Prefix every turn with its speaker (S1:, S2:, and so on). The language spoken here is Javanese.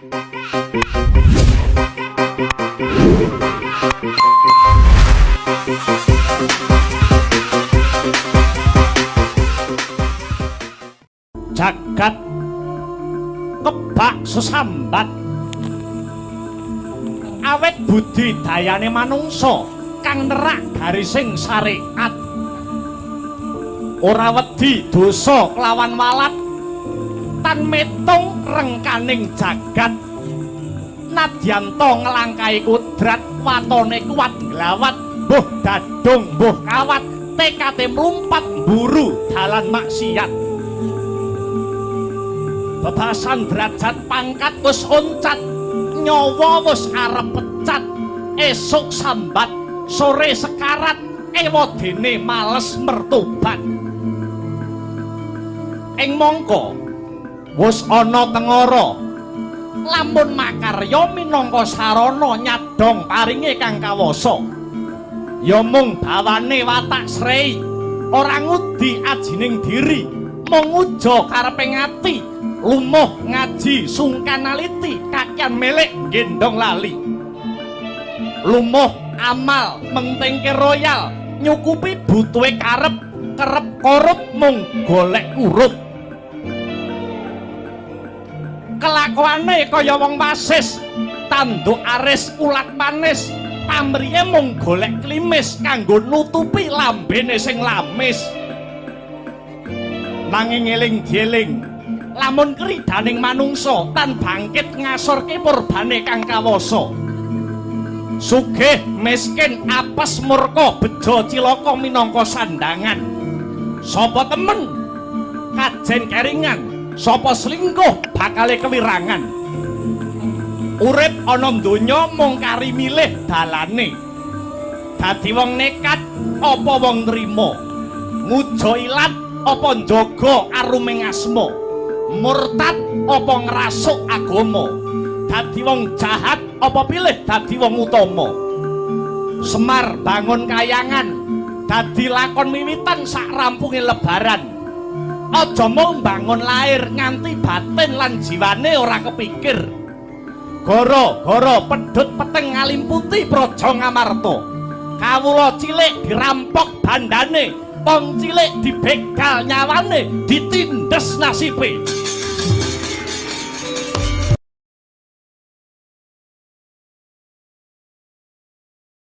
S1: Jagat kebak sesambat awet budi dayane manungsa kang nerak garising syariat, ora wedi dosa kelawan walat tan metung rengkaning jagat. Nadyanta nglangkahi kudrat, watone kuat nglawat, mbuh dadung mbuh kawat, tekate mlumpat mburu dalan maksiat. Bebasan derajat pangkat wis oncat, nyawa wis arep pecat, esuk sambat sore sekarat, ewadene males mertobat. Ing mangka wis ana tengara, lamun makarya minangka sarana nyadhong paringe kang kawasa, ya mung bawane watak srei, ora ngudi ajining diri, mung nguja kareping ati, lumuh ngaji sungkan aliti, kakean melek gendong lali. Lumuh amal mentingke royal, nyukupi butuhe karep, kerep korup mung golek kurup. Kelakuane kaya wong wasis, tanduk aris ulat manis, pamrihe mung golek klimis kanggo nutupi lambene sing lamis. Nanging eling dieling, lamun kridaning manungsa tan bangkit ngasorke purbane kang kawasa. Sugih miskin apes murka bejo cilaka minangka sandangan. Sapa temen kajen keringan, sapa selingkuh bakale kewirangan. Urip ana donya mung kari milih dalane. Dadi wong nekat apa wong nrima, ngujo ilat apa njaga aruming asma, murtad apa ngrasuk agama, dadi wong jahat apa pilih dadi wong utama. Semar bangun kayangan dadi lakon wiwitan sak rampunge lebaran. Aja mung bangun lair nganti batin lan jiwane ora kepikir. Gara-gara pedhot peteng ngalimputi praja Ngamarta, kawula cilik dirampok bandane, wong cilik dibegal nyawane, ditindes nasibe.